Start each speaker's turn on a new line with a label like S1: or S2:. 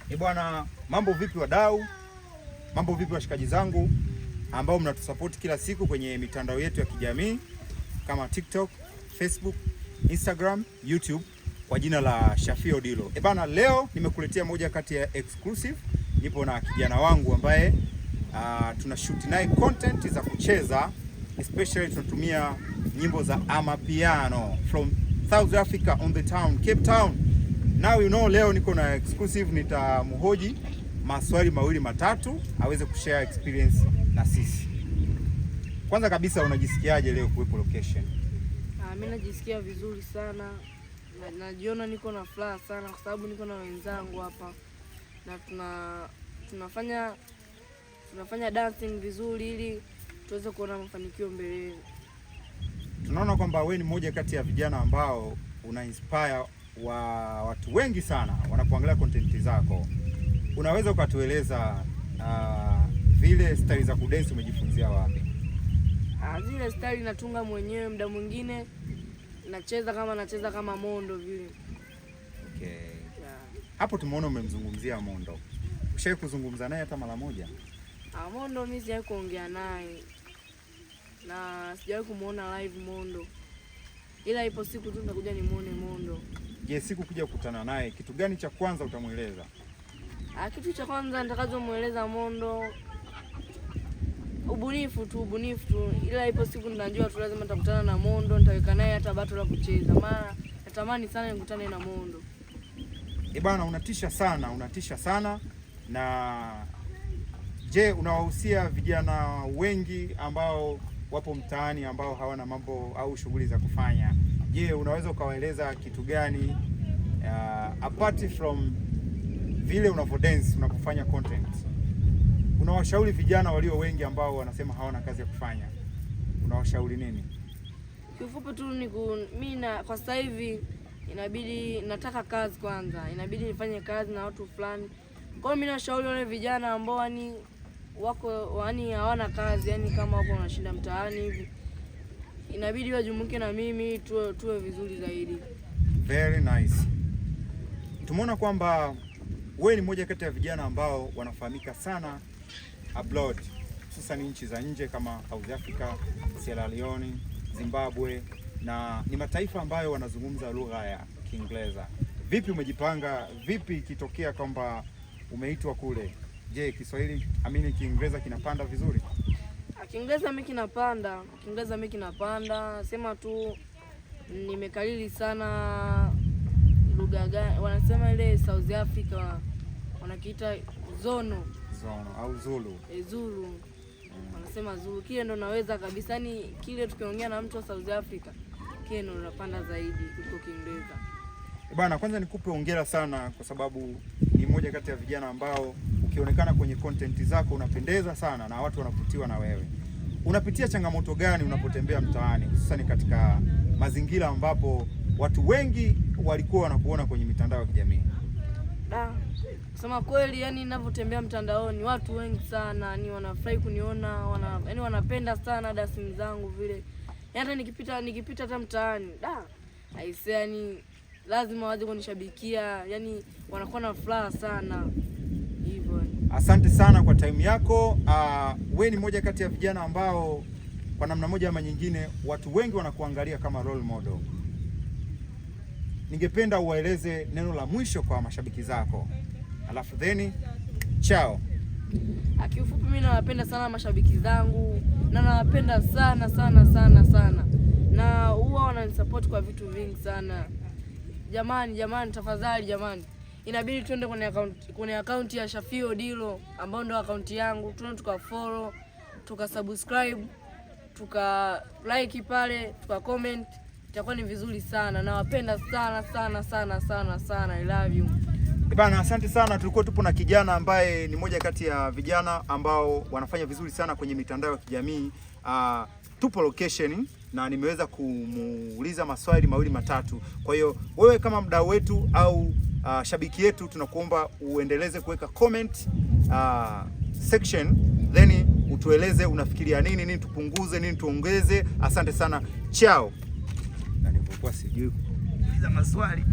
S1: E bwana, mambo vipi wadau? Mambo vipi washikaji zangu ambao mnatusapoti kila siku kwenye mitandao yetu ya kijamii kama TikTok, Facebook, Instagram, YouTube kwa jina la Shafii Odilo. E bana, leo nimekuletea moja kati ya exclusive. Nipo na kijana wangu ambaye tuna shoot naye content za kucheza, especially tunatumia nyimbo za Amapiano from South Africa on the town, Cape Town. Now you know, leo niko na exclusive, nitamhoji maswali mawili matatu aweze kushare experience na sisi. Kwanza kabisa, unajisikiaje leo kuwepo location?
S2: Ah, mimi najisikia vizuri sana na, najiona niko na furaha sana kwa sababu niko na wenzangu hapa na tunafanya dancing vizuri ili tuweze kuona mafanikio mbeleni.
S1: Tunaona kwamba wewe ni mmoja kati ya vijana ambao una inspire wa watu wengi sana wanapoangalia content zako. Unaweza ukatueleza vile style za kudance umejifunzia wapi?
S2: Ah, zile style natunga mwenyewe, muda mwingine nacheza kama Mondo vile.
S1: Okay.
S2: Yeah.
S1: Hapo tumeona umemzungumzia Mondo. Ushawahi kuzungumza naye hata mara moja?
S2: Ah, Mondo mimi sijawahi kuongea naye na sijawahi kumuona live Mondo, ila ipo siku tu nitakuja nimuone Mondo.
S1: Je, siku kuja kukutana naye kitu gani cha kwanza utamweleza?
S2: Ah, kitu cha kwanza nitakachomweleza Mondo, ubunifu tu, ubunifu tu, ila ipo siku ninajua tu lazima nitakutana na Mondo, nitaweka naye hata bato la kucheza, maana natamani sana nikutane na Mondo.
S1: E bana, unatisha sana, unatisha sana. Na je, unawahusia vijana wengi ambao wapo mtaani ambao hawana mambo au shughuli za kufanya? Je, unaweza ukawaeleza kitu gani apart from vile unavyo dance unapofanya content? Unawashauri vijana walio wengi ambao wanasema hawana kazi ya kufanya, unawashauri nini?
S2: Kiufupi tu ni mimi na kwa sasa hivi inabidi nataka kazi kwanza, inabidi nifanye kazi na watu fulani. Kwa hiyo mimi nashauri wale vijana ambao yani wako yani hawana kazi, yani kama wako wanashinda mtaani hivi, inabidi wajumuike na mimi tuwe vizuri zaidi.
S1: Very nice. Tumeona kwamba wewe ni mmoja kati ya vijana ambao wanafahamika sana abroad, hususan nchi za nje kama South Africa, Sierra Leone, Zimbabwe na ni mataifa ambayo wanazungumza lugha ya Kiingereza. Vipi umejipanga? Vipi ikitokea kwamba umeitwa kule? Je, Kiswahili amini Kiingereza kinapanda vizuri?
S2: Kiingereza mimi kinapanda, Kiingereza mimi kinapanda, sema tu nimekariri sana lugha gani wanasema ile South Africa wanakiita Zono.
S1: Zono au Zulu.
S2: E, Zulu. Wanasema Zulu, kile ndo naweza kabisa, yani kile tukiongea na mtu wa South Africa kile ndo napanda zaidi kuliko Kiingereza.
S1: Bana, kwanza nikupe hongera sana kwa sababu ni mmoja kati ya vijana ambao ukionekana kwenye content zako unapendeza sana na watu wanavutiwa na wewe. Unapitia changamoto gani unapotembea mtaani, hususan katika mazingira ambapo watu wengi walikuwa wanakuona kwenye mitandao ya kijamii?
S2: Da, kusema kweli, yani ninavyotembea mtandaoni watu wengi sana ni wanafurahi kuniona, yani wanapenda sana dancing zangu vile. Yani hata nikipita hata mtaani, da, aisee, yani lazima waje kunishabikia, yani wanakuwa na furaha sana hivyo.
S1: Asante sana kwa time yako. We ni mmoja kati ya vijana ambao kwa namna moja ama nyingine watu wengi wanakuangalia kama role model. Ningependa uwaeleze neno la mwisho kwa mashabiki zako, alafu then chao.
S2: Kiufupi mimi nawapenda sana mashabiki zangu na nawapenda sana sana sana sana, na huwa wananisupport kwa vitu vingi sana. Jamani, jamani, tafadhali jamani, inabidi tuende kwenye account ya Shafii Odilo ambayo ndo account yangu, tuende tuka follow, tuka subscribe, tuka like pale, tuka comment, itakuwa ni vizuri sana. Nawapenda sana sana sana sana sana, I love you.
S1: Bana, asante sana. Tulikuwa tupo na kijana ambaye ni moja kati ya vijana ambao wanafanya vizuri sana kwenye mitandao ya kijamii. Tupo location na nimeweza kumuuliza maswali mawili matatu. Kwa hiyo wewe kama mdau wetu au shabiki yetu, tunakuomba uendeleze kuweka comment section then utueleze unafikiria nini, nini tupunguze, nini tuongeze. Asante sana, chao. Na nilivyokuwa sijui kuuliza maswali.